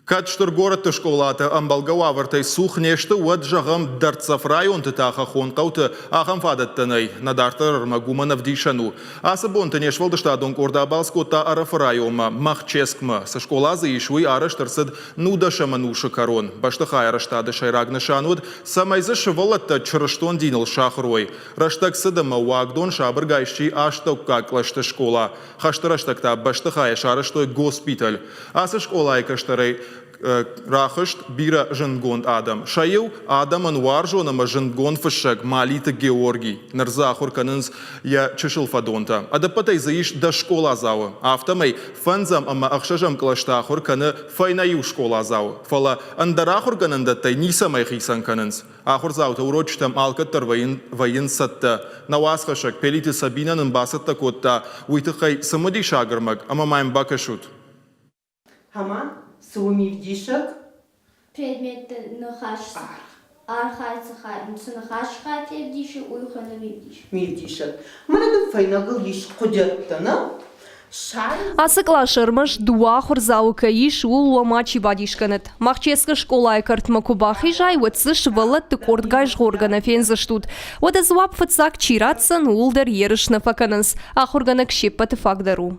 Кӕд стыр горӕтты скъолатӕ ӕмбӕлгӕ уавӕртӕй цух не сты, уӕд, зӕгъӕм, дӕрддзӕф районты та хӕххон хъӕуты ахӕм фадӕттӕ нӕй. Нӕ дарддӕр ӕрмӕг уымӕн ӕвдисӕн у. Ацы бонты не сфӕлдыстадон къорд абалц кодта Ӕрӕфы районмӕ, Махческмӕ. Цы скъола дзы ис, уый арӕзт ӕрцыд нудӕсӕм ӕнусы кӕрон. Бӕстыхайы арӕзтады сӕйраг нысан уыд, цӕмӕй дзы сывӕллӕттӕ чырыстон диныл сахуыр уой. Рӕстӕг цыд ӕмӕ уагдон сабыргай сси астӕуккаг кълӕсты скъола. Хӕсты рӕстӕг та бӕстыхайӕ сарӕзтой госпиталь. Ацы скъолайы кӕстӕрӕй рахызт бирӕ зындгонд адӕм. Сӕ иу адӕмӕн уарзон ӕмӕ зындгонд фыссӕг Малиты Георгий. Ныр дзы ахуыр кӕнынц йӕ чысыл фӕдонтӕ. Ӕдӕппӕтӕй дзы ис дӕс скъоладзауы. Афтӕмӕй фӕндзӕм ӕмӕ ӕхсӕзӕм кълӕсты ахуыр кӕны фӕйнӕ иу скъоладзауы. Фӕлӕ ӕндӕр ахуыргӕнӕндӕттӕй ницӕмӕй хицӕн кӕнынц. Ахуырдзаутӕ урочытӕм алкӕддӕр вӕййынц цӕттӕ. Нӕ уацхӕссӕг Пелиты Сабинӕ нын бацӕттӕ кодта уый тыххӕй цымыдисаг ӕрмӕг ӕмӕ ма йӕм бакӕсут. Ӕмӕ цы у мивдисӕг? Предметты ныхас архайд цы ныхас хай февдисы, уый хуыны мивдисӕг. Мивдисӕг. Мӕнӕ дын фӕйнӕгыл ис хъуыдиӕдтӕ, нӕ? Ацы къласы ӕрмӕст дыууӕ ахуырдзауы кӕй ис, ууыл уӕ мачи бадис кӕнӕд. Махческы скъолайы кӕртмӕ куы бахизай, уӕд дзы сывӕллӕтты къордгай згъоргӕ нӕ фендзыстут. Уӕдӕ дзуапп фыццаг чи ратдзӕн, ууыл дӕр ерыс нӕ фӕкӕнынц. Ахуыргӕнӕг се ппӕты фаг дӕр у.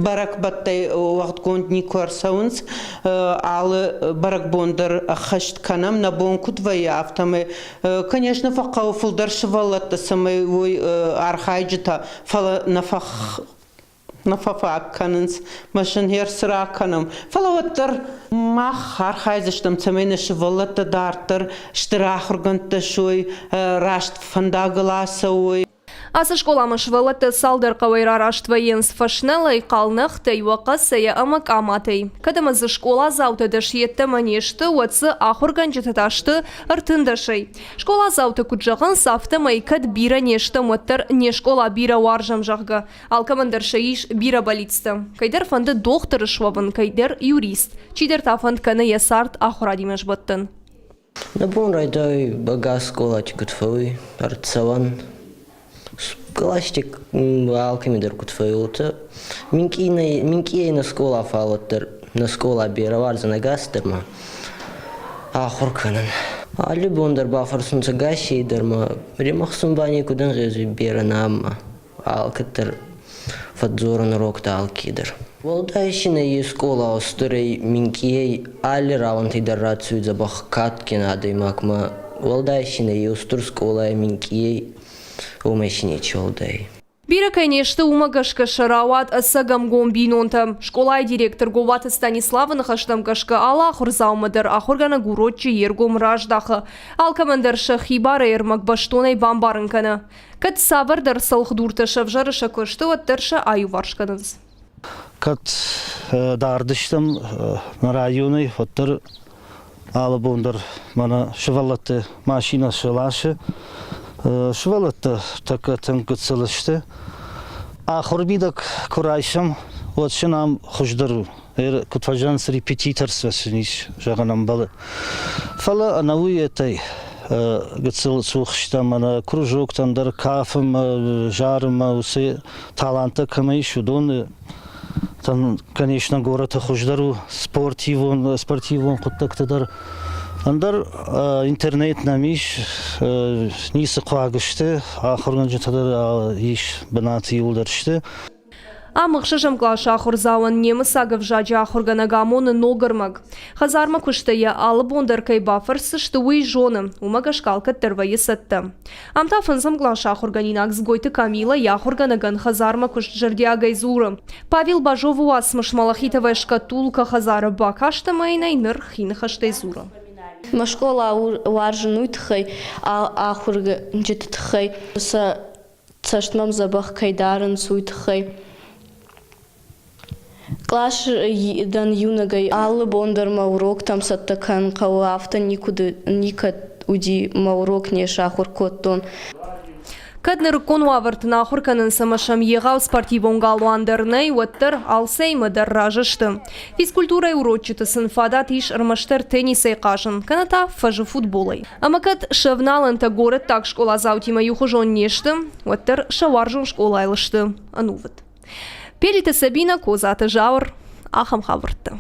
Бӕрӕгбӕттӕй уӕгъдгонд никуы ӕрцӕуынц. Алы бӕрӕгбон дӕр ӕххӕст кӕнӕм, нӕ бон куыд вӕййы, афтӕмӕй. Конечно, фӕхъӕуы фылдӕр сывӕллӕттӕ, цӕмӕй уой архайджытӕ, фӕлӕ нӕ нӕ фӕфаг кӕнынц, мӕ сын цы ракӕнӕм. Фӕлӕ уӕддӕр мах архайдзыстӕм, цӕмӕй нӕ сывӕллӕттӕ дарддӕр стыр ахуыргӕндтӕ суой, раст фӕндагыл ацӕуой. Ацы скъоламӕ сывӕллӕттӕ цалдӕр хъӕуӕй рараст вӕййынц Фӕснӕлӕй, Хъалнӕгътӕй, Уӕхъӕцӕй ӕмӕ Къаматӕй. Кӕд ӕмӕ дзы скъоладзаутӕ дӕс йеддӕмӕ не сты, уӕд дзы ахуыргӕнджытӕ та сты ӕртындӕсӕй. Скъоладзаутӕ куыд зӕгъынц, афтӕмӕй кӕд бирӕ не стӕм, уӕддӕр не скъола бирӕ уарзӕм, зӕгъгӕ. Алкӕмӕн дӕр сӕ ис бирӕ бӕллицтӕ. Кӕйдӕр фӕнды дохтыр суӕвын, кӕйдӕр юрист, чидӕр та фӕнд кӕны йӕ цард ахуырадимӕ сбӕттын. Нӕ бон райдайуй ӕгас скъолати куд фӕууй, ӕрцӕуӕн. Скъласти алкӕми дӕр куд фӕууй, уотӕ минкъийӕй нӕ скъола, фал уӕддӕр нӕ скъола берӕ уарзӕн ӕгас дӕр ма ахур кӕнӕн. Алли бон дӕр бафӕрсунцӕ гасей дӕр ма римӕхсун ба некуд ӕнгъезуй берӕ нӕма. Алкӕддӕр фӕдздзорӕн уроктӕ алкедӕр. Уӕлдай си нӕййес скъола устурӕй, минкъийӕй алли рауӕнти дӕр рацӕуй дзӕбӕх кадгин адӕймагмӕ. Уӕлдай си нӕййес устур скъолай минкъийӕй, уомӕй си нечи уӕлдай. Бирӕ кӕй не сты, уымӕ гӕсгӕ сӕ рауад ӕцӕг ӕмгом бинонтӕ. Скъолайы директор Гобаты Станиславы ныхӕстӕм гӕсгӕ алы ахуырдзаумӕ дӕр ахуыргӕнӕг урочы йе ргом раздахы. Алкӕмӕн дӕр сӕ хибарӕй ӕрмӕг бӕстонӕй бамбарын кӕны. Кӕд цавӕрдӕр цӕлхдуртӕ сӕвзӕры сӕ куысты, уӕддӕр сӕ аиуварс кӕнынц. Кӕд дард стӕм нӕ районӕй, уӕддӕр алы бон дӕр мӕнӕ сывӕллӕтты машинӕ сыласы. Сывӕллӕттӕ тӕккӕ тынг гыццыл сты. Ахуыры мидӕг куы райсӕм, уӕд сын ам хуыздӕр у. Куыд фӕзӕгъынц, репетиторство сын ис, зӕгъын ӕмбӕлы. Фӕлӕ ӕнӕуый етӕй гыццыл цух стӕм ӕнӕ кружоктӕм дӕр кафынмӕ, зарынмӕ, уыцы таланттӕ кӕмӕ ис, уыдоны конечно, горӕты хуыздӕр у спортивон, спортивон хъуыддӕгты дӕр. Ӕндӕр интернет нӕм ис, ницы хъуаг сты, ахуыргӕнджытӕ дӕр ис бынаты иууылдӕр сты. Ам ӕхсӕзӕм къласы ахуырдзауӕн немыцаг ӕвзаджы ахуыргӕнӕг амоны ног ӕрмӕг. Хӕдзармӕ куыстӕй йӕ алы бон дӕр кӕй бафӕрсдзысты, уый зоны, уымӕ гӕсгӕ алкӕддӕр вӕййы цӕттӕ. Ам та фӕндзӕм къласы ахуыргӕнинаг Дзгойты Камилӕ йӕ ахуыргӕнӕгӕн хӕдзармӕ куыст зӕрдиагӕй дзуры. Павел Бажовы уацмыс Малахитовая шкатулка хӕдзары бакаст ӕмӕ йын ӕй ныр хи ныхӕстӕй дзуры. Мӕ скъола уарзын уый тыххӕй, ахуыргӕнджыты тыххӕй, сӕ цӕст мӕм дзӕбӕх кӕй дарынц, уый тыххӕй. Къласы дӕн иунӕгӕй. Алы бон дӕр мӕ уроктӕм цӕттӕ кӕнын хъӕуы, афтӕ никӕд уыди, мӕ урок не сахуыр кодтон. Кӕд нырыккон уавӕрты нӕ ахуыр кӕнынц ӕмӕ сӕм егъау спортивон галуан дӕр нӕй, уӕддӕр алцӕимӕ дӕр разы сты. Физкультурӕйы урочыты сын фадат ис ӕрмӕстдӕр теннисӕй хъазын, кӕнӕ та фӕзы футболӕй. Ӕмӕ кӕд сӕ авналӕнтӕ горӕттаг скъоладзаутимӕ иухуызон не сты, уӕддӕр сӕ уарзон скъолайыл сты ӕнувыд. Пелиты Сабинӕ, Козаты Зауыр, ахӕм хабӕрттӕ.